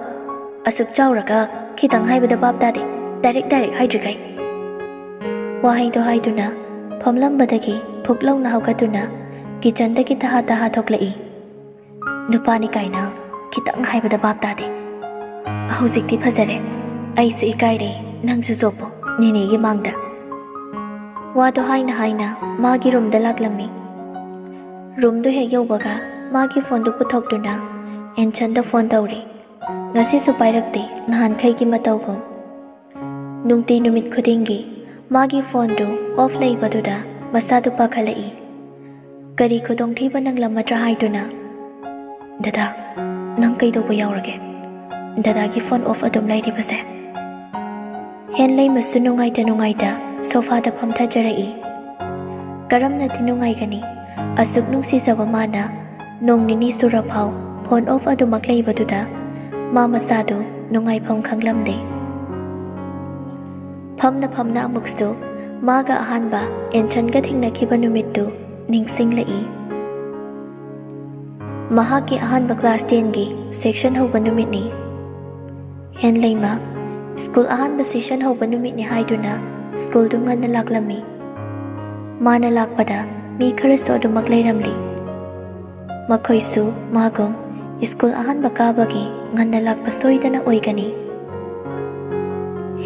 ꯑꯁꯨꯛ ꯆꯥꯎꯔꯒ ꯈꯤꯇꯪ ꯍꯥꯏꯕꯗ ꯚꯥꯞ ꯇꯥꯗꯦ, ꯗꯥꯏꯔꯦꯛ ꯗꯥꯏꯔꯦꯛ ꯍꯥꯏꯗ꯭ꯔꯤꯈꯩ꯫" ꯋꯥꯍꯩꯗꯣ ꯍꯥꯏꯗꯨꯅ ꯐꯝꯂꯝꯕꯗꯒꯤ ꯐꯨꯛ ꯂꯥꯎꯅ ꯍꯧꯒꯠꯇꯨꯅ ꯀꯤꯆꯟꯗꯒꯤ ꯇꯍꯥ ꯇꯍꯥ ꯊꯣꯛꯂꯛꯏ꯫ ꯅꯨꯄꯥꯅꯤ ꯀꯥꯏꯅ ꯈꯤꯇꯪ ꯍꯥꯏꯕꯗ ꯚꯥꯞ ꯇꯥꯗꯦ꯫ ꯍꯧꯖꯤꯛꯇꯤ ꯐꯖꯔꯦ꯫ ꯑꯩꯁꯨ ꯏꯀꯥꯏꯔꯦ, ꯅꯪꯁꯨ ꯆꯣꯞꯄꯣ, ꯅꯦꯅꯦꯒꯤ ꯃꯥꯡꯗ꯫ ꯋꯥꯗꯣ ꯍꯥꯏꯅ ꯍꯥꯏꯅ ꯃꯥꯒꯤ ꯔꯨꯝꯗ ꯂꯥꯛꯂꯝꯃꯤ꯫ ꯔꯨꯝꯗꯨ ꯍꯦꯛ ꯌꯧꯕꯒ ꯃꯥꯒꯤ ꯐꯣꯟꯗꯨ ꯄꯨꯊꯣꯛꯇꯨꯅ ꯑꯦꯟꯁꯟꯗ ꯐꯣꯟ ꯇꯧꯔꯤ꯫ ꯉꯁꯤꯁꯨ ꯄꯥꯏꯔꯛꯇꯦ, ꯅꯍꯥꯟꯈꯩꯒꯤ ꯃꯇꯧꯒꯨꯝ꯫ ꯅꯨꯡꯇꯤ ꯅꯨꯃꯤꯠ ꯈꯨꯗꯤꯡꯒꯤ ꯃꯥꯒꯤ ꯐꯣꯟꯗꯨ ꯑꯣꯐ ꯂꯩꯕꯗꯨꯗ ꯃꯁꯥꯗꯨ ꯄꯥꯈꯠꯂꯛꯏ꯫ ꯀꯔꯤ ꯈꯨꯗꯣꯡꯊꯤꯕ ꯅꯪꯂꯝꯃꯗ꯭ꯔꯥ ꯍꯥꯏꯗꯨꯅ꯫ "ꯗꯗꯥ, ꯅꯪ ꯀꯩꯗꯧꯕ ꯌꯥꯎꯔꯒꯦ? ꯗꯗꯥꯒꯤ ꯐꯣꯟ ꯑꯣꯐ ꯑꯗꯨꯝ ꯂꯩꯔꯤꯕꯁꯦ?" ꯍꯦꯟꯂꯩꯃꯁꯨ ꯅꯨꯡꯉꯥꯏꯇ ꯅꯨꯡꯉꯥꯏꯇ ꯁꯣꯐꯥꯗ ꯐꯝꯊꯖꯔꯛꯏ꯫ ꯀꯔꯝꯅꯗꯤ ꯅꯨꯡꯉꯥꯏꯒꯅꯤ? ꯑꯁꯨꯛ ꯅꯨꯡꯁꯤꯖꯕ ꯃꯥꯅ ꯅꯣꯡ ꯅꯤꯅꯤ ꯁꯨꯔꯐꯥꯎ ꯐꯣꯟ ꯑꯣꯐ ꯑꯗꯨꯃꯛ ꯂꯩꯕꯗꯨꯗ ꯃꯥ ꯃꯁꯥꯗꯨ ꯅꯨꯡꯉꯥꯏꯐꯝ ꯈꯪꯂꯝꯗꯦ꯫ ꯐꯝꯅ ꯐꯝꯅ ꯑꯃꯨꯛꯁꯨ ꯃꯥꯒ ꯑꯍꯥꯟꯕ ꯑꯦꯟꯊ꯭ꯔꯟꯒ ꯊꯦꯡꯅꯈꯤꯕ ꯅꯨꯃꯤꯠꯇꯨ ꯅꯤꯡꯁꯤꯡꯂꯛꯏ꯫ ꯃꯍꯥꯛꯀꯤ ꯑꯍꯥꯟꯕ ꯀ꯭ꯂꯥꯁ ꯇꯦꯟꯒꯤ ꯁꯦꯛꯁꯟ ꯍꯧꯕ ꯅꯨꯃꯤꯠꯅꯤ꯫ ꯍꯦꯟꯂꯩꯃ ꯁ꯭ꯀꯨꯜ ꯑꯍꯥꯟꯕ ꯁꯦꯁꯟ ꯍꯧꯕ ꯅꯨꯃꯤꯠꯅꯤ ꯍꯥꯏꯗꯨꯅ ꯁ꯭ꯀꯨꯜꯗꯨ ꯉꯟꯅ ꯂꯥꯛꯂꯝꯃꯤ꯫ ꯃꯥꯅ ꯂꯥꯛꯄꯗ ꯃꯤ ꯈꯔꯁꯨ ꯑꯗꯨꯃꯛ ꯂꯩꯔꯝꯂꯤ꯫ ꯃꯈꯣꯏꯁꯨ ꯃꯥꯒꯨꯝ ꯁ꯭ꯀꯨꯜ ꯑꯍꯥꯟꯕ ꯀꯥꯕꯒꯤ ꯉꯟꯅ ꯂꯥꯛꯄ ꯁꯣꯏꯗꯅ ꯑꯣꯏꯒꯅꯤ꯫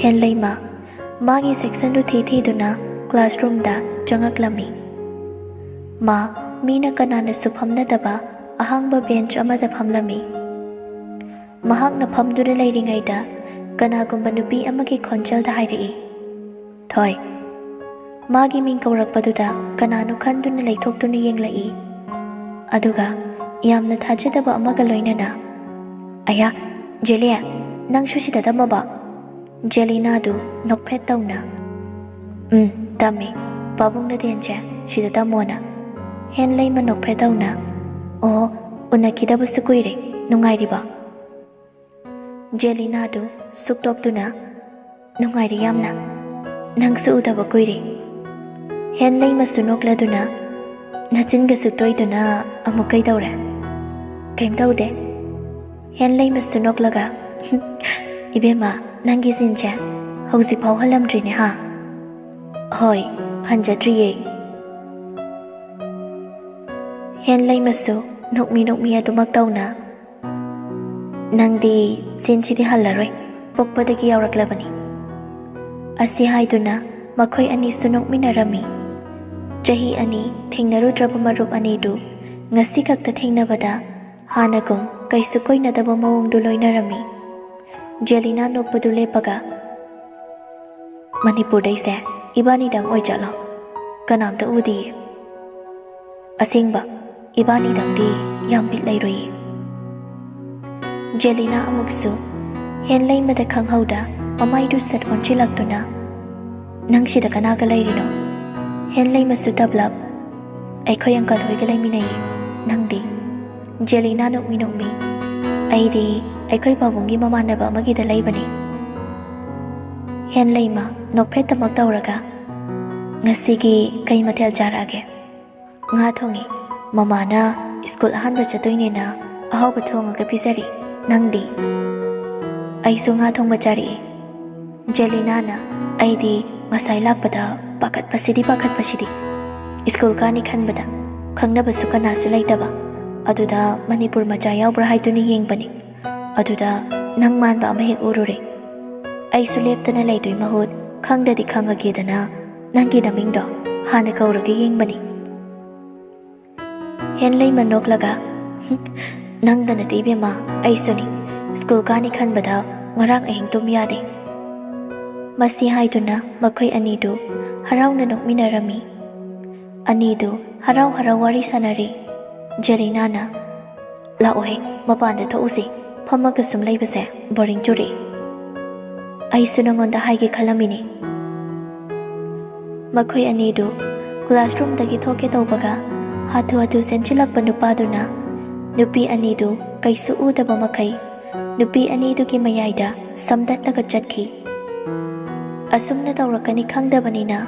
ꯍꯦꯟꯂꯩꯃ ꯃꯥꯒꯤ ꯁꯦꯛꯁꯟꯗꯨ ꯊꯤ ꯊꯤꯗꯨꯅ ꯀ꯭ꯂꯥꯁꯔꯨꯝꯗ ꯆꯪꯉꯛꯂꯝꯃꯤ꯫ ꯃꯥ ꯃꯤꯅ ꯀꯅꯥꯅꯁꯨ ꯐꯝꯅꯗꯕ ꯑꯍꯥꯡꯕ ꯕꯦꯟꯆ ꯑꯃꯗ ꯐꯝꯂꯝꯃꯤ꯫ ꯃꯍꯥꯛꯅ ꯐꯝꯗꯨꯅ ꯂꯩꯔꯤꯉꯩꯗ ꯀꯅꯥꯒꯨꯝꯕ ꯅꯨꯄꯤ ꯑꯃꯒꯤ ꯈꯣꯟꯖꯦꯜꯗ ꯍꯥꯏꯔꯛꯏ, "ꯊꯣꯏ"꯫ ꯃꯥꯒꯤ ꯃꯤꯡ ꯀꯧꯔꯛꯄꯗꯨꯗ ꯀꯅꯥꯅꯣ ꯈꯟꯗꯨꯅ ꯂꯩꯊꯣꯛꯇꯨꯅ ꯌꯦꯡꯂꯛꯏ꯫ ꯑꯗꯨꯒ ꯌꯥꯝꯅ ꯊꯥꯖꯗꯕ ꯑꯃꯒ ꯂꯣꯏꯅꯅ, "ꯑꯌꯥ, ꯖꯦꯂꯤ, ꯅꯪꯁꯨ ꯁꯤꯗ ꯇꯝꯃꯕ?" ꯖꯦꯂꯤꯅꯥꯗꯨ ꯅꯣꯛꯐꯦꯠ ꯇꯧꯅ, "ꯎꯝ, ꯇꯝꯃꯤ꯫ ꯄꯥꯕꯨꯡꯅ ꯇꯦꯟꯁꯦ ꯁꯤꯗ ꯇꯝꯃꯣꯅ"꯫ ꯍꯦꯟꯂꯩꯃ ꯅꯣꯛꯐꯦꯠ ꯇꯧꯅ, "ꯑꯣ, ꯎꯅꯈꯤꯗꯕꯁꯨ ꯀꯨꯏꯔꯦ꯫ ꯅꯨꯡꯉꯥꯏꯔꯤꯕꯣ?" ꯖꯦꯂꯤꯅꯥꯗꯨ ꯁꯨꯛꯇꯣꯛꯇꯨꯅ, "ꯅꯨꯡꯉꯥꯏꯔꯤ ꯌꯥꯝꯅ꯫ ꯅꯪꯁꯨ ꯎꯗꯕ ꯀꯨꯏꯔꯦ"꯫ ꯍꯦꯟꯂꯩꯃꯁꯨ ꯅꯣꯛꯂꯗꯨꯅ, "ꯅꯆꯤꯟꯒ ꯁꯨꯛꯇꯣꯏꯗꯨꯅ ꯑꯃꯨꯛ ꯀꯩꯗꯧꯔꯦ?" "ꯀꯩꯝ ꯇꯧꯗꯦ"꯫ ꯍꯦꯟꯂꯩꯃꯁꯨ ꯅꯣꯛꯂꯒ, "ꯏꯕꯦꯝꯃ, ꯅꯪꯒꯤ ꯆꯤꯟꯁꯦ ꯍꯧꯖꯤꯛꯐꯥꯎ ꯍꯜꯂꯝꯗ꯭ꯔꯤꯅꯦ ꯍꯥ?" "ꯍꯣꯏ, ꯍꯟꯖꯗ꯭ꯔꯤꯌꯦ꯫" ꯍꯦꯟꯂꯩꯃꯁꯨ ꯅꯣꯛꯃꯤ ꯅꯣꯛꯃꯤ ꯑꯗꯨꯃꯛ ꯇꯧꯅ, "ꯅꯪꯗꯤ ꯆꯤꯟꯁꯤꯗꯤ ꯍꯜꯂꯔꯣꯏ, ꯄꯣꯛꯄꯗꯒꯤ ꯌꯥꯎꯔꯛꯂꯕꯅꯤ꯫" ꯑꯁꯤ ꯍꯥꯏꯗꯨꯅ ꯃꯈꯣꯏ ꯑꯅꯤꯁꯨ ꯅꯣꯛꯃꯤꯟꯅꯔꯝꯃꯤ꯫ ꯆꯍꯤ ꯑꯅꯤ ꯊꯦꯡꯅꯔꯨꯗ꯭ꯔꯕ ꯃꯔꯨꯞ ꯑꯅꯤꯗꯨ ꯉꯁꯤ ꯈꯛꯇ ꯊꯦꯡꯅꯕꯗ ꯍꯥꯟꯅꯒꯨꯝ ꯀꯩꯁꯨ ꯀꯣꯏꯅꯗꯕ ꯃꯑꯣꯡꯗꯨ ꯂꯣꯏꯅꯔꯝꯃꯤ꯫ ꯖꯦꯂꯤꯅꯥ ꯅꯣꯛꯄꯗꯨ ꯂꯦꯞꯄꯒ, "ꯃꯅꯤꯄꯨꯔꯗꯩꯁꯦ ꯏꯕꯥꯅꯤꯗꯪ ꯑꯣꯏꯖꯥꯠꯂꯣ? ꯀꯅꯥꯝꯇ ꯎꯗꯤꯌꯦ꯫" "ꯑꯁꯦꯡꯕ, ꯏꯕꯥꯅꯤꯗꯪꯗꯤ ꯌꯥꯝ ꯕꯤꯠ ꯂꯩꯔꯣꯏꯌꯦ꯫" ꯖꯦꯂꯤꯅꯥ ꯑꯃꯨꯛꯁꯨ ꯍꯦꯟꯂꯩꯃꯗ ꯈꯪꯍꯧꯗ ꯃꯃꯥꯏꯗꯨ ꯁꯠ ꯑꯣꯟꯁꯤꯜꯂꯛꯇꯨꯅ, "ꯅꯪ ꯁꯤꯗ ꯀꯅꯥꯒ ꯂꯩꯔꯤꯅꯣ?" ꯍꯦꯟꯂꯩꯃꯁꯨ ꯇꯞꯂꯞ, "ꯑꯩꯈꯣꯏ ꯑꯪꯀꯜ ꯍꯣꯏꯒ ꯂꯩꯃꯤꯟꯅꯩꯌꯦ꯫ ꯅꯪꯗꯤ?" ꯖꯦꯂꯤꯅꯥ ꯅꯣꯛꯃꯤ ꯅꯣꯛꯃꯤ, "ꯑꯩꯗꯤ ꯑꯩꯈꯣꯏ ꯄꯥꯕꯨꯡꯒꯤ ꯃꯃꯥꯟꯅꯕ ꯑꯃꯒꯤꯗ ꯂꯩꯕꯅꯤ꯫" ꯍꯦꯟꯂꯩꯃ ꯅꯣꯛꯐꯦꯠꯇꯃꯛ ꯇꯧꯔꯒ, "ꯉꯁꯤꯒꯤ ꯀꯩ ꯃꯊꯦꯜ ꯆꯥꯔꯛꯑꯒꯦ?" "ꯉꯥ ꯊꯣꯡꯉꯤ꯫ ꯃꯃꯥꯅ ꯁ꯭ꯀꯨꯜ ꯑꯍꯥꯟꯕ ꯆꯠꯇꯣꯏꯅꯦꯅ ꯑꯍꯥꯎꯕ ꯊꯣꯡꯉꯒ ꯄꯤꯖꯔꯤ꯫ ꯅꯪꯗꯤ?" "ꯑꯩꯁꯨ ꯉꯥ ꯊꯣꯡꯕ ꯆꯥꯔꯛꯑꯦ꯫" ꯖꯦꯂꯤꯅꯥꯅ, "ꯑꯩꯗꯤ ꯉꯁꯥꯏ ꯂꯥꯛꯄꯗ ꯄꯥꯈꯠꯄꯁꯤꯗꯤ ꯄꯥꯈꯠꯄꯁꯤꯗꯤ꯫ ꯁ꯭ꯀꯨꯜ ꯀꯥꯅꯤ ꯈꯟꯕꯗ ꯈꯪꯅꯕꯁꯨ ꯀꯅꯥꯁꯨ ꯂꯩꯇꯕ꯫ ꯑꯗꯨꯗ ꯃꯅꯤꯄꯨꯔ ꯃꯆꯥ ꯌꯥꯎꯕ꯭ꯔꯥ ꯍꯥꯏꯗꯨꯅ ꯌꯦꯡꯕꯅꯤ꯫ ꯑꯗꯨꯗ ꯅꯪ ꯃꯥꯟꯕ ꯑꯃ ꯍꯦꯛ ꯎꯔꯨꯔꯦ꯫ ꯑꯩꯁꯨ ꯂꯦꯞꯇꯅ ꯂꯩꯗꯣꯏ ꯃꯍꯨꯠ ꯈꯪꯗꯗꯤ ꯈꯪꯉꯒꯦꯗꯅ ꯅꯪꯒꯤ ꯅꯃꯤꯡꯗꯣ ꯍꯥꯟꯅ ꯀꯧꯔꯒ ꯌꯦꯡꯕꯅꯤ꯫" ꯍꯦꯟꯂꯩꯃ ꯅꯣꯛꯂꯒ, "ꯅꯪꯗ ꯅꯠꯇꯦ ꯏꯕꯦꯝꯃ, ꯑꯩꯁꯨꯅꯤ꯫ ꯁ꯭ꯀꯨꯜ ꯀꯥꯅꯤ ꯈꯟꯕꯗ ꯉꯔꯥꯡ ꯑꯍꯤꯡ ꯇꯨꯝ ꯌꯥꯗꯦ꯫" ꯃꯁꯤ ꯍꯥꯏꯗꯨꯅ ꯃꯈꯣꯏ ꯑꯅꯤꯗꯨ ꯍꯔꯥꯎꯅ ꯅꯣꯛꯃꯤꯟꯅꯔꯝꯃꯤ꯫ ꯑꯅꯤꯗꯨ ꯍꯔꯥꯎ ꯍꯔꯥꯎ ꯋꯥꯔꯤ ꯁꯥꯟꯅꯔꯤ꯫ ꯖꯦꯂꯤꯅꯥꯅ, "ꯂꯥꯛꯑꯣꯍꯦ, ꯃꯄꯥꯟꯗ ꯊꯣꯛꯎꯁꯤ꯫ ꯐꯝꯃꯒ ꯁꯨꯝ ꯂꯩꯕꯁꯦ ꯕꯣꯔꯤꯡ ꯆꯨꯔꯛꯏ꯫" "ꯑꯩꯁꯨ ꯅꯉꯣꯟꯗ ꯍꯥꯏꯒꯦ ꯈꯜꯂꯝꯃꯤꯅꯤ꯫" ꯃꯈꯣꯏ ꯑꯅꯤꯗꯨ ꯀ꯭ꯂꯥꯁꯔꯨꯝꯗꯒꯤ ꯊꯣꯛꯀꯦ ꯇꯧꯕꯒ, ꯍꯥꯊꯨ ꯍꯥꯊꯨ ꯆꯦꯟꯁꯤꯜꯂꯛꯄ ꯅꯨꯄꯥꯗꯨꯅ ꯅꯨꯄꯤ ꯑꯅꯤꯗꯨ ꯀꯩꯁꯨ ꯎꯗꯕ ꯃꯈꯩ ꯅꯨꯄꯤ ꯑꯅꯤꯗꯨꯒꯤ ꯃꯌꯥꯏꯗ ꯁꯝꯗꯠꯂꯒ ꯆꯠꯈꯤ꯫ ꯑꯁꯨꯝꯅ ꯇꯧꯔꯛꯀꯅꯤ ꯈꯪꯗꯕꯅꯤꯅ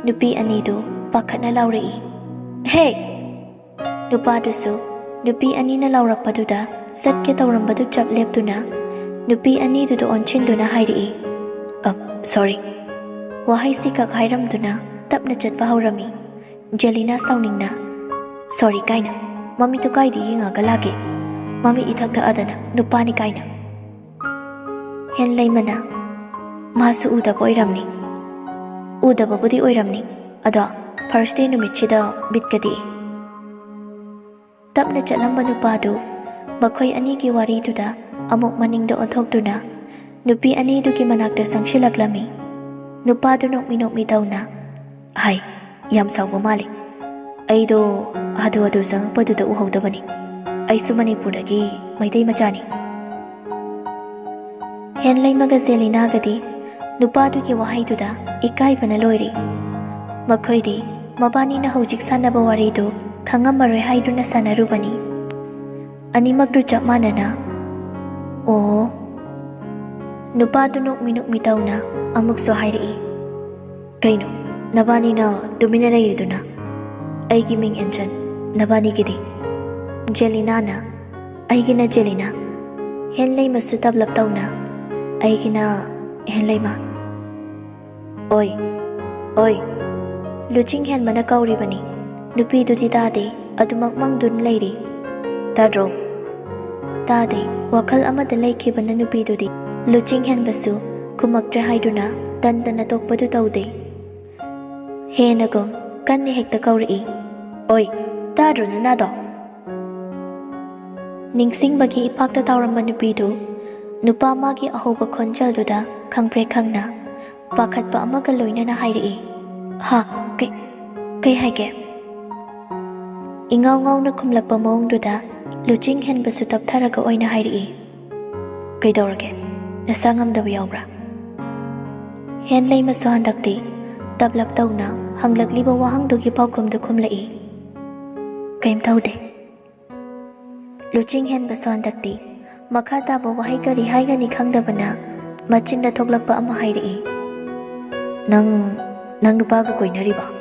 ꯅꯨꯄꯤ ꯑꯅꯤꯗꯨ ꯄꯥꯈꯠꯅ ꯂꯥꯎꯔꯛꯏ, "ꯍꯦ!" ꯅꯨꯄꯥꯗꯨꯁꯨ ꯅꯨꯄꯤ ꯑꯅꯤꯅ ꯂꯥꯎꯔꯛꯄꯗꯨꯗ ꯆꯠꯀꯦ ꯇꯧꯔꯝꯕꯗꯨ ꯆꯞ ꯂꯦꯞꯇꯨꯅ ꯅꯨꯄꯤ ꯑꯅꯤꯗꯨꯗ ꯑꯣꯟꯁꯤꯟꯗꯨꯅ ꯍꯥꯏꯔꯛꯏ, "ꯑ, sorry꯫" ꯋꯥꯍꯩꯁꯤ ꯈꯛ ꯍꯥꯏꯔꯝꯗꯨꯅ ꯇꯞꯅ ꯆꯠꯄ ꯍꯧꯔꯝꯃꯤ꯫ ꯖꯦꯂꯤꯅꯥ ꯁꯥꯎꯅꯤꯡꯅ, "ꯁꯣꯔꯤ" ꯀꯥꯏꯅ, ꯃꯃꯤꯠꯇꯨ ꯀꯥꯏꯗ ꯌꯦꯡꯉꯒ ꯂꯥꯛꯀꯦ? ꯃꯃꯤꯠ ꯏꯊꯛ ꯊꯛꯑꯗꯅ "ꯅꯨꯄꯥꯅꯤ" ꯀꯥꯏꯅ꯫ ꯍꯦꯟꯂꯩꯃꯅ, "ꯃꯥꯁꯨ ꯎꯗꯕ ꯑꯣꯏꯔꯝꯅꯤ"꯫ ꯎꯗꯕꯕꯨꯗꯤ ꯑꯣꯏꯔꯝꯅꯤ, ꯑꯗꯣ ꯐꯥꯔꯁ ꯗꯦ ꯅꯨꯃꯤꯠꯁꯤꯗ ꯕꯤꯠꯀꯗꯤ꯫ ꯇꯞꯅ ꯆꯠꯂꯝꯕ ꯅꯨꯄꯥꯗꯨ ꯃꯈꯣꯏ ꯑꯅꯤꯒꯤ ꯋꯥꯔꯤꯗꯨꯗ ꯑꯃꯨꯛ ꯃꯅꯤꯡꯗ ꯑꯣꯟꯊꯣꯛꯇꯨꯅ ꯅꯨꯄꯤ ꯑꯅꯤꯗꯨꯒꯤ ꯃꯅꯥꯛꯇ ꯆꯪꯁꯤꯜꯂꯛꯂꯝꯃꯤ꯫ ꯅꯨꯄꯥꯗꯨ ꯅꯣꯛꯃꯤ ꯅꯣꯛꯃꯤ ꯇꯧꯅ, "ꯍꯥꯏ, ꯌꯥꯝ ꯁꯥꯎꯕ ꯃꯥꯜꯂꯤ꯫ ꯑꯩꯗꯣ ꯍꯥꯊꯨ ꯍꯥꯊꯨ ꯆꯪꯉꯛꯄꯗꯨꯗ ꯎꯍꯧꯗꯕꯅꯤ꯫ ꯑꯩꯁꯨ ꯃꯅꯤꯄꯨꯔꯗꯒꯤ ꯃꯩꯇꯩ ꯃꯆꯥꯅꯤ"꯫ ꯍꯦꯟꯂꯩꯃꯒ ꯖꯦꯂꯤꯅꯥꯒꯗꯤ ꯅꯨꯄꯥꯗꯨꯒꯤ ꯋꯥꯍꯩꯗꯨꯗ ꯏꯀꯥꯏꯕꯅ ꯂꯣꯏꯔꯤ꯫ ꯃꯈꯣꯏꯗꯤ ꯃꯕꯥꯅꯤꯅ ꯍꯧꯖꯤꯛ ꯁꯥꯟꯅꯕ ꯋꯥꯔꯤꯗꯨ ꯈꯪꯉꯝꯃꯔꯣꯏ ꯍꯥꯏꯗꯨꯅ ꯁꯥꯟꯅꯔꯨꯕꯅꯤ꯫ ꯑꯅꯤꯃꯛꯇꯨ ꯆꯞ ꯃꯥꯟꯅꯅ, "ꯑꯣ"꯫ ꯅꯨꯄꯥꯗꯨ ꯅꯣꯛꯃꯤ ꯅꯣꯛꯃꯤ ꯇꯧꯅ ꯑꯃꯨꯛꯁꯨ ꯍꯥꯏꯔꯛꯏ, "ꯀꯩꯅꯣ ꯅꯕꯥꯅꯤꯅ ꯇꯨꯃꯤꯟꯅ ꯂꯩꯔꯤꯗꯨꯅ? ꯑꯩꯒꯤ ꯃꯤꯡ ꯑꯦꯟꯖꯟ, ꯅꯕꯥꯅꯤꯒꯤꯗꯤ?" ꯖꯦꯂꯤꯅꯥꯅ, "ꯑꯩꯒꯤꯅ ꯖꯦꯂꯤꯅꯥ"꯫ ꯍꯦꯟꯂꯩꯃꯁꯨ ꯇꯞꯂꯞ ꯇꯧꯅ, "ꯑꯩꯒꯤꯅ ꯍꯦꯟꯂꯩꯃ"꯫ "ꯑꯣꯏ, ꯑꯣꯏ"꯫ ꯂꯨꯆꯤꯡ ꯍꯦꯟꯕꯅ ꯀꯧꯔꯤꯕꯅꯤ꯫ ꯅꯨꯄꯤꯗꯨꯗꯤ ꯇꯥꯗꯦ, ꯑꯗꯨꯃꯛ ꯃꯪꯗꯨꯅ ꯂꯩꯔꯤ꯫ "ꯇꯥꯗ꯭ꯔꯣ?" ꯇꯥꯗꯦ꯫ ꯋꯥꯈꯜ ꯑꯃꯗ ꯂꯩꯈꯤꯕꯅ ꯅꯨꯄꯤꯗꯨꯗꯤ ꯂꯨꯆꯤꯡ ꯍꯦꯟꯕꯁꯨ ꯈꯨꯝꯃꯛꯇ꯭ꯔꯦ ꯍꯥꯏꯗꯨꯅ ꯇꯟꯗꯅ ꯇꯣꯛꯄꯗꯨ ꯇꯧꯗꯦ꯫ ꯍꯦꯟꯅꯒꯨꯝ ꯀꯟꯅ ꯍꯦꯛꯇ ꯀꯧꯔꯛꯏ, "ꯑꯣꯏ, ꯇꯥꯗ꯭ꯔꯣ ꯅꯅꯥꯗꯣ?" ꯅꯤꯡꯁꯤꯡꯕꯒꯤ ꯏꯄꯥꯛꯇ ꯇꯥꯎꯔꯝꯕ ꯅꯨꯄꯤꯗꯨ ꯅꯨꯄꯥ ꯃꯥꯒꯤ ꯑꯍꯧꯕ ꯈꯣꯟꯖꯦꯜꯗꯨꯗ ꯈꯪꯄ꯭ꯔꯦꯛ ꯈꯪꯅ ꯄꯥꯈꯠꯄ ꯑꯃꯒ ꯂꯣꯏꯅꯅ ꯍꯥꯏꯔꯛꯏ, "ꯍꯥ? ꯀꯩ, ꯀꯩ ꯍꯥꯏꯒꯦ?" ꯏꯉꯥꯎ ꯉꯥꯎꯅ ꯈꯨꯝꯂꯛꯄ ꯃꯑꯣꯡꯗꯨꯗ ꯂꯨꯆꯤꯡ ꯍꯦꯟꯕꯁꯨ ꯇꯞꯊꯔꯒ ꯑꯣꯏꯅ ꯍꯥꯏꯔꯛꯏ, "ꯀꯩꯗꯧꯔꯒꯦ? ꯅꯁꯥ ꯉꯝꯗꯕ ꯌꯥꯎꯕ꯭ꯔꯥ?" ꯍꯦꯟꯂꯩꯃꯁꯨ ꯍꯟꯗꯛꯇꯤ ꯇꯞꯂꯞ ꯇꯧꯅ ꯍꯪꯂꯛꯂꯤꯕ ꯋꯥꯍꯪꯗꯨꯒꯤ ꯄꯥꯎꯈꯨꯝꯗꯨ ꯈꯨꯝꯂꯛꯏ, "ꯀꯩꯝ ꯇꯧꯗꯦ"꯫ ꯂꯨꯆꯤꯡ ꯍꯦꯟꯕꯁꯨ ꯍꯟꯗꯛꯇꯤ ꯃꯈꯥ ꯇꯥꯕ ꯋꯥꯍꯩ ꯀꯔꯤ ꯍꯥꯏꯒꯅꯤ ꯈꯪꯗꯕꯅ ꯃꯆꯤꯟꯗ ꯊꯣꯛꯂꯛꯄ ꯑꯃ ꯍꯥꯏꯔꯛꯏ, "ꯅꯪ, ꯅꯪ ꯅꯨꯄꯥꯒ ꯀꯣꯏꯅꯔꯤꯕ?"